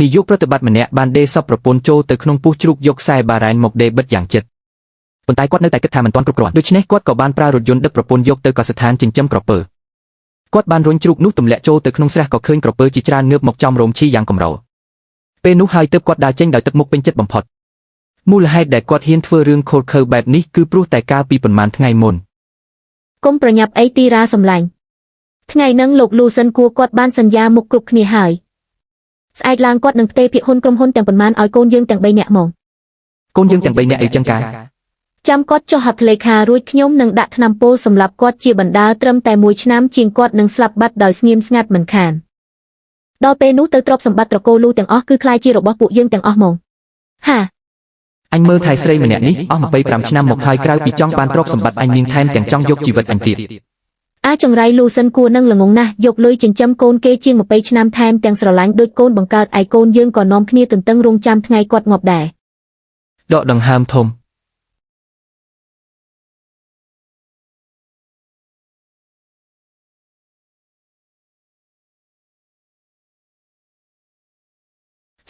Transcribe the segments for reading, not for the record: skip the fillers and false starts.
នាយកប្រតិបត្តិម្នាក់បានដេរសពប្រពន្ធចូលទៅក្នុងពោះជ្រូកយកខ្សែបារ៉ែនមកដេរបិទយ៉ាងជិតប៉ុន្តែគាត់នៅតែគិតថាមិនទាន់គ្រប់គ្រាន់ដូច្នេះគាត់ក៏បានប្រើរថយន្តដឹកប្រពន្ធយកទៅកសិដ្ឋានចិញ្ចឹមក្រពើគាត់បានរុញជ្រូកនោះទម្លាក់ចូលទៅក្នុងស្រះក៏ឃើញក្រពើជាច្រើនងើបមកចំរោមឈីយ៉ាងកម្រពេលនោះហើយទើបគាត់ដើរចេញដោយទឹកមុខពេញចិត្តបំផុតមូលហេតុដែលគាត់ហ៊ានធ្វើរឿងខូលខើបែបនេះគឺព្រោះតែកាលពីប៉ុន្មានថ្ងៃមុន កុំប្រញាប់អីទីរ៉ាសំឡាញ់ថ្ងៃហ្នឹងលោកលូសិនគួរគាត់បានសន្យាមុខគ្រប់គ្នាហើយស្អែកឡើងគាត់នឹងផ្ទេរភាគហ៊ុនក្រុមហ៊ុនទាំងប៉ុន្មានឲ្យកូនយើងទាំង3នាក់មក កូនយើងទាំង3នាក់អីចឹងកា ចាំគាត់ចុះហត្ថលេខារួចខ្ញុំនឹងដាក់ថ្នាំពុលសម្រាប់គាត់ជាបណ្ដាលត្រឹមតែមួយឆ្នាំជាងគាត់នឹងស្លាប់បាត់ដោយស្ងៀមស្ងាត់មិនខានដល់ពេលនោះទៅទ្រព្យសម្បត្តិត្រកូលលូទាំងអស់គឺក្លាយជារបស់ពួកយើងទាំងអស់មកហា អញមើលថៃស្រីម្នាក់នេះអស់25ឆ្នាំមកហើយក្រៅពីចង់បានទ្រព្យសម្បត្តិអញនាងថែមទាំងចង់យកជីវិតអញទៀត អាចង្រៃលូសិនគួរនឹងល្ងងណាស់យកលុយចិញ្ចឹមកូនគេជាង20ឆ្នាំថែមទាំងស្រឡាញ់ដូចកូនបង្កើតឯកូនយើងក៏នាំគ្នាទន្ទឹងរង់ចាំថ្ងៃគាត់ងាប់ដែរ ដកដង្ហើមធំ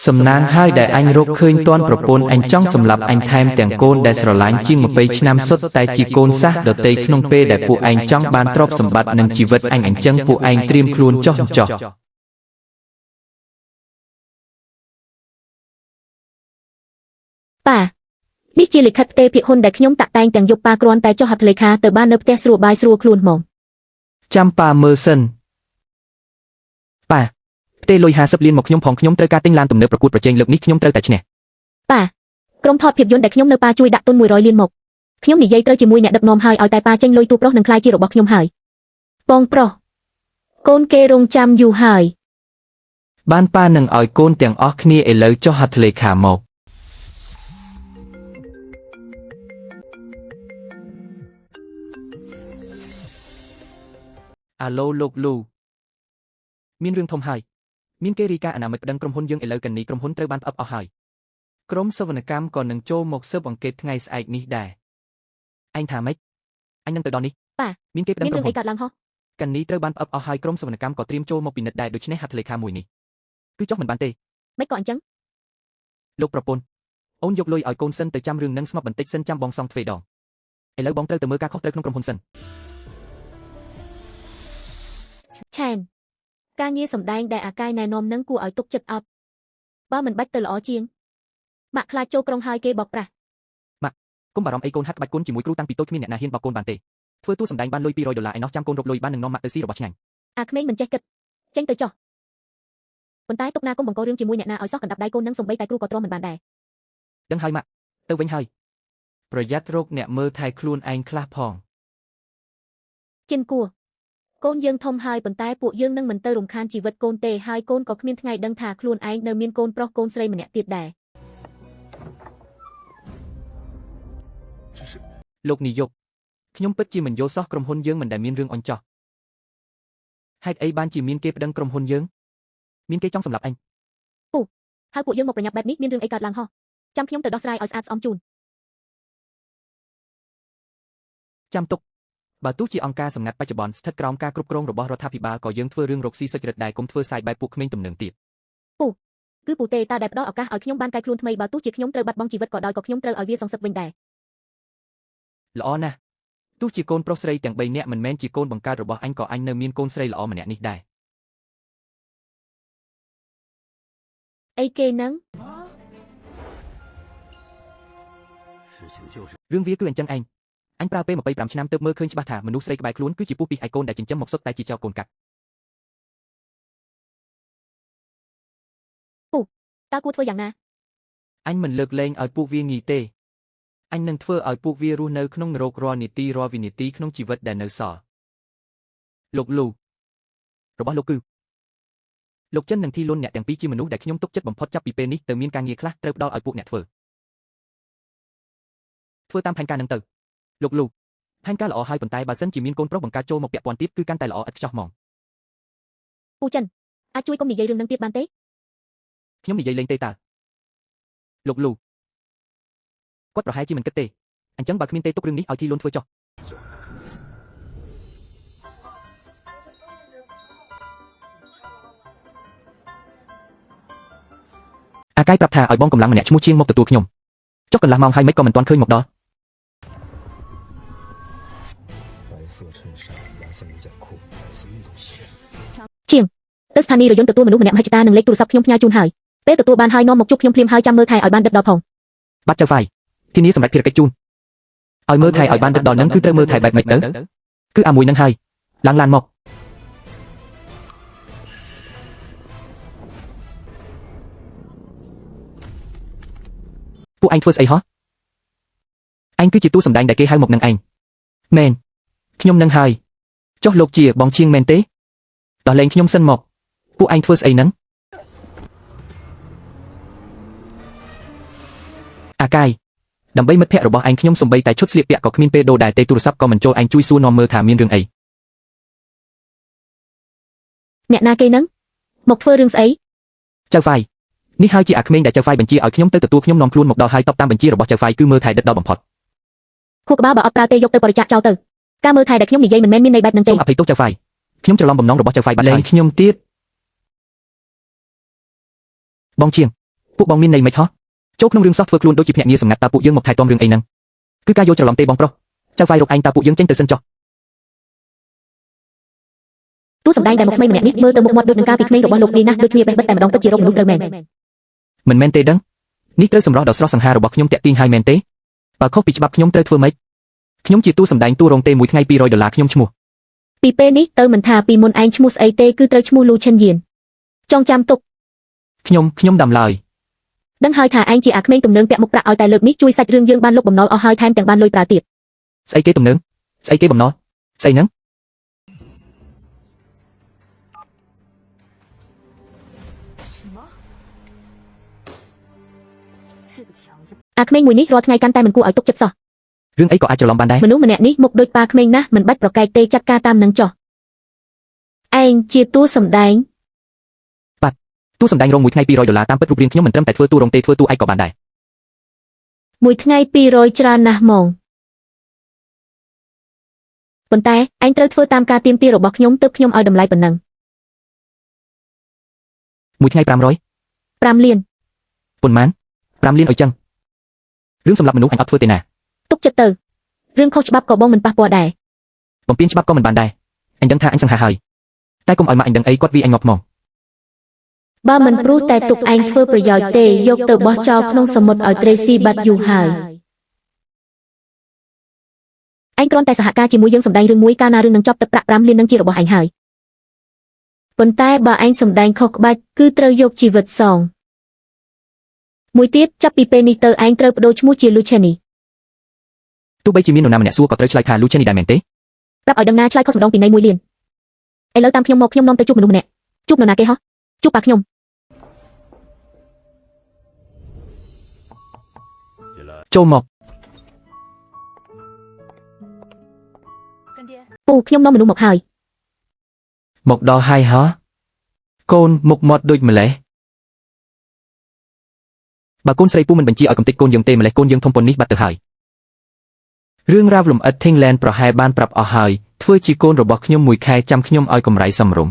សំណាងហើយដែលអញរកឃើញទាន់ប្រពន្ធអញចង់សម្លាប់អញថែមទាំងកូនដែលស្រឡាញ់ជាង20ឆ្នាំសុទ្ធតែជាកូនសាសដតីក្នុងពេលដែលពួកឯងចង់បានទ្រព្យសម្បត្តិនិងជីវិតអញអញ្ចឹងពួកឯងត្រៀមខ្លួនចុះចុះ ប៉ានេះជាលិខិតផ្ទេរភាគហ៊ុនដែលខ្ញុំតាក់តែងទាំងយប់ប៉ាគ្រាន់តែចុះហត្ថលេខាទៅបាននៅផ្ទះស្រួលបាយស្រួលខ្លួនហ្មង ចាំប៉ាមើលសិនប៉ាផ្ទេរលុយ50លានមកខ្ញុំផងខ្ញុំត្រូវការទិញឡានទំនើបប្រកួតប្រជែងលើកនេះខ្ញុំត្រូវតែឈ្នះ ប៉ាក្រុមថតភាពយន្តដែលខ្ញុំនៅប៉ាជួយដាក់ទុន100លានមកខ្ញុំនិយាយត្រូវជាមួយអ្នកដឹកនាំហើយឲ្យតែប៉ាចេញលុយទូប្រុសនឹងក្លាយជារបស់ខ្ញុំហើយបងប្រុសកូនគេរងចាំយូរហើយ បានប៉ានឹងឲ្យកូនទាំងអស់គ្នាឥឡូវចុះហត្ថលេខាមកអាឡូលោកលូមានរឿងធំហើយមានគេរីកាអនាមិកប្តឹងក្រុមហ៊ុនយើងឥឡូវកន្នីក្រុមហ៊ុនត្រូវបានផ្អឹបអស់ហើយក្រុមសវនកម្មក៏នឹងចូលមកស៊ើបអង្កេតថ្ងៃស្អែកនេះដែរអញថាម៉េចអញនឹងទៅដល់នេះ ប៉ា មានគេប្តឹង មាន ក្រុមហ៊ុន រឿងអីកើតឡើងហោះ កន្នីត្រូវបានផ្អឹបអស់ហើយក្រុមសវនកម្មក៏ត្រៀមចូលមកពិនិត្យដែរដូច្នេះហត្ថលេខាមួយនេះគឺចុះមិនបានទេ មិនក៏អញ្ចឹង លោកប្រពន្ធអូនយកលុយឲ្យកូនសិនទៅចាំរឿងនឹងស្ងប់បន្តិចសិនចាំបងសងទ្វេដងឥឡូវបងត្រូវទៅមើលការខុសត្រូវក្នុងក្រុមហ៊ុនសិន ឆែនការងារសម្ដែងដែលអាកាយណែនាំនឹងគួរឲ្យទុកចិត្តអត់បើមិនបាច់ទៅល្អជាងម៉ាក់ខ្លាចចូលក្រុងហើយគេបោកប្រាស់ កុំបារម្ភអីកូនហាត់ក្បាច់គុណជាមួយគ្រូតាំងពីតូចគ្មានអ្នកណាហ៊ានបោកកូនបានទេធ្វើតួសម្ដែងបានលុយ200ដុល្លារឯណោះចាំកូនរកលុយបាននឹងនាំម៉ាក់ទៅស៊ីរបស់ឆ្ងាញ់ អាក្មេងមិនចេះគិតចេញទៅចុះប៉ុន្តែទុកណាកុំបង្ករឿងជាមួយអ្នកណាឲ្យសោះកណ្ដាប់ដៃកូននឹងសំបីតែគ្រូក៏ទ្រាំមិនបានដែរ ដឹងហើយម៉ាក់ទៅវិញហើយប្រយ័ត្នរកអ្នកមើលថែខ្លួនឯងខ្លះផង ជិនគួរកូនយើងធំហើយប៉ុន្តែពួកយើងនឹងមិនទៅរំខានជីវិតកូនទេហើយកូនក៏គ្មានថ្ងៃដឹងថាខ្លួនឯងនៅមានកូនប្រុសកូនស្រីម្នាក់ទៀតដែរ លោកនាយកខ្ញុំពិតជាមិនយល់សោះក្រុមហ៊ុនយើងមិនដែលមានរឿងអញ្ចោះហេតុអីបានជាមានគេប្តឹងក្រុមហ៊ុនយើងមានគេចង់សម្លាប់អញ ហើយពួកយើងមកប្រញាប់បែបនេះមានរឿងអីកើតឡើងហោះចាំខ្ញុំទៅដោះស្រាយឲ្យស្អាតស្អំជូន ចាំទុកបើទោះជាអង្គការសម្ងាត់បច្ចុប្បន្នស្ថិតក្រោមការគ្រប់គ្រងរបស់រដ្ឋាភិបាលក៏យើងធ្វើរឿងរកស៊ីសុចរិតដែរកុំធ្វើសាយបែបពួកក្មេងទំនើងទៀត គឺពូទេតើដែលផ្ដល់ឱកាសឲ្យខ្ញុំបានកែខ្លួនថ្មីបើទោះជាខ្ញុំត្រូវបាត់បង់ជីវិតក៏ដោយក៏ខ្ញុំត្រូវឲ្យវាសងសឹកវិញដែរ ល្អណាស់ទោះជាកូនប្រុសស្រីទាំង3នាក់មិនមែនជាកូនបង្កើតរបស់អញក៏អញនៅមានកូនស្រីល្អម្នាក់នេះដែរ អីគេនឹង រឿងវាគឺអញ្ចឹងឯងអញប្រើពេល25ឆ្នាំទើបមើលឃើញច្បាស់ថាមនុស្សស្រីក្បែរខ្លួនគឺជាពស់ពីឯកូនដែលចិញ្ចឹមមកសុទ្ធតែជាចៅកូនកាត់ តើគួរធ្វើយ៉ាងណា អញមិនលើកលែងឲ្យពួកវាងាយទេអញនឹងធ្វើឲ្យពួកវារស់នៅក្នុងនរករាល់នាទីរាល់វិនាទីក្នុងជីវិតដែលនៅសល់លោកលូរបស់លោកគឺលោកចិននិងធីលុនអ្នកទាំងពីរជាមនុស្សដែលខ្ញុំទុកចិត្តបំផុតចាប់ពីពេលនេះទៅមានការងារខ្លះត្រូវផ្ដល់ឲ្យពួកអ្នកធ្វើធ្វើតាមផែនការនឹងទៅលោកលូផែនការល្អហើយប៉ុន្តែបើសិនជាមានកូនប្រុសបង្កើតចូលមកពាក់ព័ន្ធទៀតគឺកាន់តែល្អឥតខ្ចោះហ្មង ពូចិនអាចជួយកុំនិយាយរឿងនឹងទៀតបានទេ ខ្ញុំនិយាយលេងទេតើលោកលូគាត់ប្រហែលជាមិនគិតទេអញ្ចឹងបើគ្មានទេទុករឿងនេះឲ្យធីលុនធ្វើចុះ អាកាយប្រាប់ថាឲ្យបងកម្លាំងម្នាក់ឈ្មោះជាងមកទទួលខ្ញុំចុះកន្លះម៉ោងហើយមិនក៏មិនទាន់ឃើញមកដល់ 白色衬衫、蓝色牛仔裤、白色运动鞋。 ជាងទៅស្ថានីយ៍រថយន្តទទួលមនុស្សម្នាក់មហិច្ឆតានិងលេខទូរស័ព្ទខ្ញុំផ្ញើជូនហើយពេលទទួលបានហើយនាំមកជួបខ្ញុំភ្លាមហើយចាំមើលថែឲ្យបានដិតដល់ផង បាត់ចៅហ្វាយធានាសម្រាប់ភារកិច្ចជូនឲ្យមើលថែឲ្យបានដិតដល់នឹងគឺត្រូវមើលថែបែបម៉េចទៅគឺអាមួយនឹងហើយឡើងឡានមកពួកឯងធ្វើស្អីហោះឯងគឺជាតួសម្ដែងដែលគេហៅមកនឹងឯងមែនខ្ញុំនឹងហើយចុះលោកជាបងឈៀងមែនទេដោះលែងខ្ញុំសិនមកពួកឯងធ្វើស្អីហ្នឹងអាកាយដើម្បីមិត្តភ័ក្តិរបស់ឯងខ្ញុំសំបីតែឈុតស្លៀកពាក់ក៏គ្មានពេលដូរដែរទេទូរស័ព្ទក៏មិនចូលឯងជួយសួរនាំមើលថាមានរឿងអី អ្នកណាគេនឹងមកធ្វើរឿងស្អី ចៅហ្វាយនេះហើយជាអាក្មេងដែលចៅហ្វាយបញ្ជាឲ្យខ្ញុំទៅទទួលខ្ញុំនាំខ្លួនមកដល់ហើយតបតាមបញ្ជារបស់ចៅហ្វាយគឺមើលថែដិតដល់បំផុត ខួរក្បាលបើអត់ប្រើទេយកទៅបរិច្ចាគចោលទៅការមើលថែដែលខ្ញុំនិយាយមិនមែនមានន័យបែបហ្នឹងទេ សូមអភ័យទោសចៅហ្វាយខ្ញុំច្រឡំបំណងរបស់ចៅហ្វាយបាត់ហើយខ្ញុំទៀតបងជាងពួកបងមានន័យមិនហោះចូលក្នុងរឿងសោះធ្វើខ្លួនដូចជាភ្នាក់ងារសម្ងាត់តើពួកយើងមកថែទាំរឿងអីហ្នឹងគឺការយល់ច្រឡំទេបងប្រុសចៅហ្វាយរកឯងតើពួកយើងចេញទៅសិនចុះ តួសម្ដែងដែលមកក្មេងម្នាក់នេះមើលទៅមុខមាត់ដូចនឹងការពីក្មេងរបស់លោកនេះណាស់ដូចគ្នាបេះបិទតែម្ដងពិតជារកមនុស្សត្រូវមែន មិនមែនទេដឹងនេះត្រូវសម្រស់ដ៏ស្រស់សង្ហារបស់ខ្ញុំតាក់ទាញហើយមែនទេបើខុសពីច្បាប់ខ្ញុំត្រូវធ្វើម៉េចខ្ញុំជាតួសម្ដែងតួរងទេមួយថ្ងៃ200ដុល្លារខ្ញុំឈ្មោះ ពីពេលនេះទៅមិនថាពីមុនឯងឈ្មោះស្អីទេគឺត្រូវឈ្មោះលូឈិនយៀនចងចាំទុក ខ្ញុំខ្ញុំដាំឡើយ ដឹងហើយថាឯងជាអាក្មេងទំនើងពាក់មុខប្រាក់ឲ្យតែលើកនេះជួយសាច់រឿងយើងបានលុបបំណុលអស់ហើយថែមទាំងបានលុយប្រើទៀត ស្អីគេទំនើងស្អីគេបំណុលស្អីហ្នឹង អាក្មេងមួយនេះរាល់ថ្ងៃកាន់តែមិនគួរឲ្យទុកចិត្តសោះ រឿងអីក៏អាចច្រឡំបានដែរ មនុស្សម្នាក់នេះមុខដូចប៉ាក្មេងណាស់មិនបាច់ប្រកែកទេចាត់ការតាមនឹងចោះឯងជាតួសម្ដែង តួសម្ដែងរោងមួយថ្ងៃ200ដុល្លារតាមពិតរូបរាងខ្ញុំមិនត្រឹមតែធ្វើតួរោងទេធ្វើតួឯកក៏បានដែរ មួយថ្ងៃ200ច្រើនណាស់ហ្មងប៉ុន្តែឯងត្រូវធ្វើតាមការទាមទាររបស់ខ្ញុំទើបខ្ញុំឲ្យតម្លៃប៉ុណ្ណឹង មួយថ្ងៃ500 5លាន ប៉ុន្មាន5លានអុយចឹងរឿងសម្រាប់មនុស្សអញអត់ធ្វើទេណា ទុកចិត្តទៅរឿងខុសច្បាប់ក៏បងមិនប៉ះពាល់ដែរ បំពេញច្បាប់ក៏មិនបានដែរអញដឹងថាអញសង្ហាហើយតែកុំឲ្យម៉ាក់អញដឹងអីគាត់វាអញងាប់ហ្មង បើមិនព្រោះតែទុកឯងធ្វើប្រយោជន៍ទេយកទៅបោះចោលក្នុងសមុទ្រឲ្យត្រីស៊ីបាត់យូរហើយឯងគ្រាន់តែសហការជាមួយយើងសម្ដែងរឿងមួយកាលណារឿងនឹងចប់ទឹកប្រាក់5លាននឹងជារបស់ឯងហើយប៉ុន្តែបើឯងសម្ដែងខុសក្បាច់គឺត្រូវយកជីវិតសងមួយទៀតចាប់ពីពេលនេះទៅឯងត្រូវបដូរឈ្មោះជា Lucheni ទោះបីជាមាននរណាម្នាក់សួរក៏ត្រូវឆ្លើយថាលូឆេនីដែរមែនទេ ប្រាប់ឲ្យដឹងណាឆ្លើយខុសម្ដងពីនៃ1លានឥឡូវតាមខ្ញុំមកខ្ញុំនាំទៅជួបមនុស្សម្នាក់ជួបនរណាគេហោះជួបប៉ាខ្ញុំ ចូលមក ពូខ្ញុំនាំមនុស្សមកហើយ មកដល់ហើយហ៎កូនមុខមាត់ដូចម្លេះបើកូនស្រីពូមិនបញ្ជាឲ្យកំទេចកូនយើងទេម្លេះកូនយើងធំប៉ុននេះបាត់ទៅហើយរឿងរ៉ាវលំអិត Thingland ប្រហែលបានប្រាប់អស់ហើយធ្វើជាកូនរបស់ខ្ញុំមួយខែចាំខ្ញុំឲ្យកម្រៃសំរុំ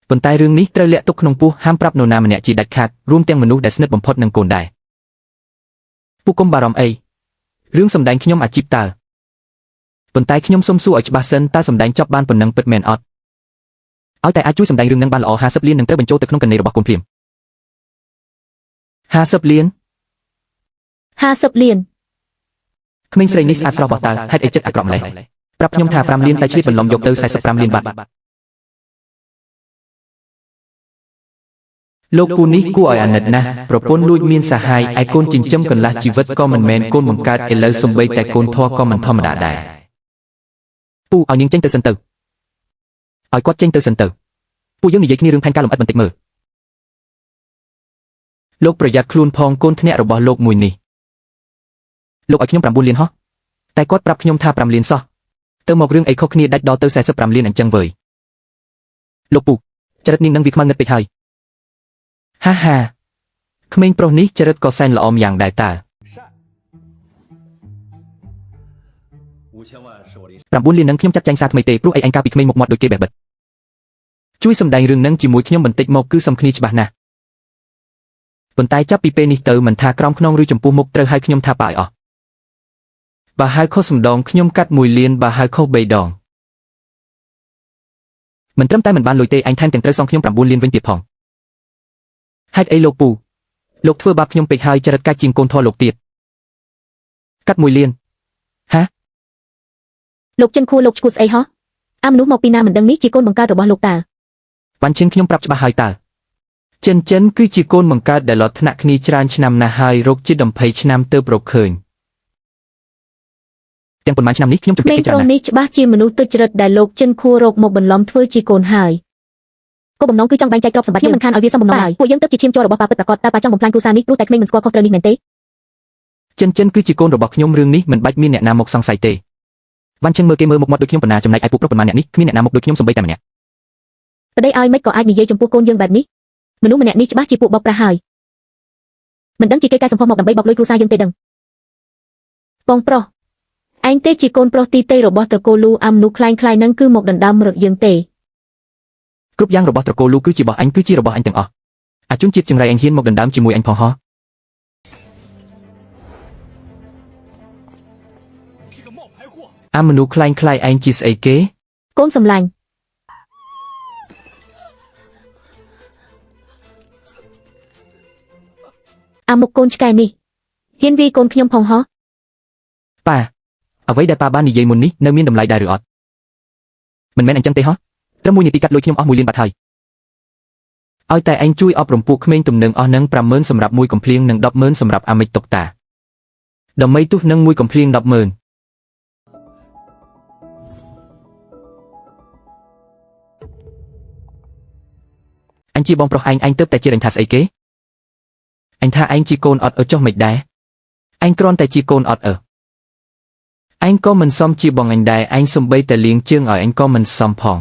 ប៉ុន្តែរឿងនេះត្រូវលាក់ទុកក្នុងពោះហាមប្រាប់នរណាម្នាក់ជាដាច់ខាតរួមទាំងមនុស្សដែលស្និទ្ធបំផុតនឹងកូនដែរពួកកុំបារម្ភអីរឿងសម្ដែងខ្ញុំអាជីពតើប៉ុន្តែខ្ញុំសុំសួរឲ្យច្បាស់សិនតើសម្ដែងចប់បានប៉ុណ្ណឹងពិតមែនអត់ឲ្យតែអាចជួយសម្ដែងរឿងនឹងបានល្អ50លាននឹងត្រូវបញ្ចូលទៅក្នុងកណេររបស់កូនភ្លាម50លាន 50លាន ក្មេងស្រីនេះស្អាតស្រស់បោះតើហេតុអីចិត្តអាក្រក់ម្ល៉េះប្រាប់ខ្ញុំថា5លានតែឆ្លៀតបន្លំយកទៅ45លានបាត់លោកពូនេះគួរឲ្យអាណិតណាស់ប្រពន្ធលួចមានសាហាយឯកូនចិញ្ចឹមកន្លះជីវិតក៏មិនមែនកូនបង្កើតឥឡូវសំបីតែកូនធေါ်ក៏មិនធម្មតាដែរពូឲ្យនាងចេញទៅសិនទៅឲ្យគាត់ចេញទៅសិនទៅពួកយើងនិយាយគ្នារឿងផែនការលម្អិតបន្តិចមើលលោកប្រយ័ត្នខ្លួនផងកូនធ្នាក់របស់លោកមួយនេះលោកឲ្យខ្ញុំ9លានហោះតែគាត់ប្រាប់ខ្ញុំថា5លានសោះទៅមករឿងអីខុសគ្នាដាច់ដល់ទៅ45លានអញ្ចឹងវើយលោកពូចរិតនាងនឹងវាខ្មៅងឹតពេកហើយហាហាក្មេងប្រុសនេះចរិតក៏សែនល្អម្យ៉ាងដែរតើ 五千万是我临 9លាននឹងខ្ញុំចាត់ចែងសារថ្មីទេព្រោះអីឯងកាលពីក្មេងមុខមាត់ដូចគេបេះបិទជួយសម្ដែងរឿងនឹងជាមួយខ្ញុំបន្តិចមកគឺសំគ្នាច្បាស់ណាស់ ប៉ុន្តែចាប់ពីពេលនេះទៅមិនថាក្រោមខ្នងឬចំពោះមុខត្រូវហៅខ្ញុំថាប៉ាឲ្យអស់បើហៅខុសម្ដងខ្ញុំកាត់1លានបើហៅខុស3ដងមិនត្រឹមតែមិនបានលុយទេអញថែមទាំងត្រូវសងខ្ញុំ9លានវិញទៀតផងហេតុអីលោកពូលោកធ្វើបាបខ្ញុំពេកហើយចរិតកាច់ជាងកូនធေါ်លោកទៀតកាត់1លានហា លោកចិនខួរលោកឈួតស្អីហោះអាមនុស្សមកពីណាមិនដឹងនេះជាកូនបង្កើតរបស់លោកតា វ៉ាន់ឈិនខ្ញុំប្រាប់ច្បាស់ហើយតើចិនចិនគឺជាកូនបង្កើតដែលលត់ថ្នាក់គ្នាច្រើនឆ្នាំណាស់ហើយរកជិត20ឆ្នាំទើបរកឃើញទាំងប៉ុន្មានឆ្នាំនេះខ្ញុំជំ ក្មេងប្រុ ពាក់គេច្រើនណាស់ សនេះច្បាស់ជាមនុស្សទុច្ចរិតដែលលោកចិនខួររកមកបន្លំធ្វើជាកូនហើយគោលបំណងគឺចង់បែងចែកទ្រព្យសម្បត្តិខ្ញុំមិនខានឲ្យវាសមបំណងឡើយពួកយើងទើបជាឈាមជ័ររបស់ប៉ាពិតប្រាកដតើប៉ាចង់បំផ្លាញគ្រួសារនេះព្រោះតែក្មេងមិនស្គាល់ខុសត្រូវនេះមែនទេ ចិនចិនគឺជាកូនរបស់ខ្ញុំរឿងនេះមិនបាច់មានអ្នកណាមកសង្ស័យទេវ៉ាន់ឈិនមើលគេមើលមុខមាត់ដូចខ្ញុំប៉ុណ្ណាចំណែកឯពួកប្រុសប៉ុន្មានអ្នកនេះគ្មានអ្នកណាមុខដូចខ្ញុំសំបីតែម្នាក់ ប្តីឲ្យមិនក៏អាចនិយាយចំពោះកូនយើងបែបនេះមនុស្សម្នាក់នេះច្បាស់ជាពួកបោកប្រាស់ហើយមិនដឹងជាគេកែសម្ផស្សមកដើម្បីបោកលុយគ្រួសារយើងទេដឹងបងប្រុសឯងទេជាកូនប្រុសទីទេរបស់ត្រកូលលូអាមនុស្សខ្លែងខ្លាយនឹងគឺមកដណ្ដើមរត់យើងទេ គ្រប់យ៉ាងរបស់ត្រកូលលូគឺជារបស់អញគឺជារបស់អញទាំងអស់អាជនជាតិចង្រៃអញហ៊ានមកដណ្ដើមជាមួយអញផងហោះអាមនុស្សខ្លែងខ្លាយឯងជាស្អីគេ កូនសំឡាញ់អាមុខកូនឆ្កែនេះហ៊ានវាយកូនខ្ញុំផងហោះ ប៉ាអ្វីដែលប៉ាបាននិយាយមុននេះនៅមានតម្លៃដែរឬអត់មិនមែនអញ្ចឹងទេហោះត្រឹមមួយនាទីកាត់លុយខ្ញុំអស់1លានបាត់ហើយឲ្យតែឯងជួយអប់រំពួកក្មេងទំនើងអស់នឹង50000សម្រាប់មួយកំភ្លៀងនិង100000សម្រាប់អាមិចតុកតាដើម្បីទោះនឹងមួយកំភ្លៀង100000អញជាបងប្រុសឯងឯងទៅតែជារញថាស្អីគេអញថាឯងជាកូនអត់អើចុះមិនដែរឯងគ្រាន់តែជាកូនអត់អើឯងក៏មិនសមជាបងអញដែរឯងសំបីតែលៀងជើងឲ្យឯងក៏មិនសមផង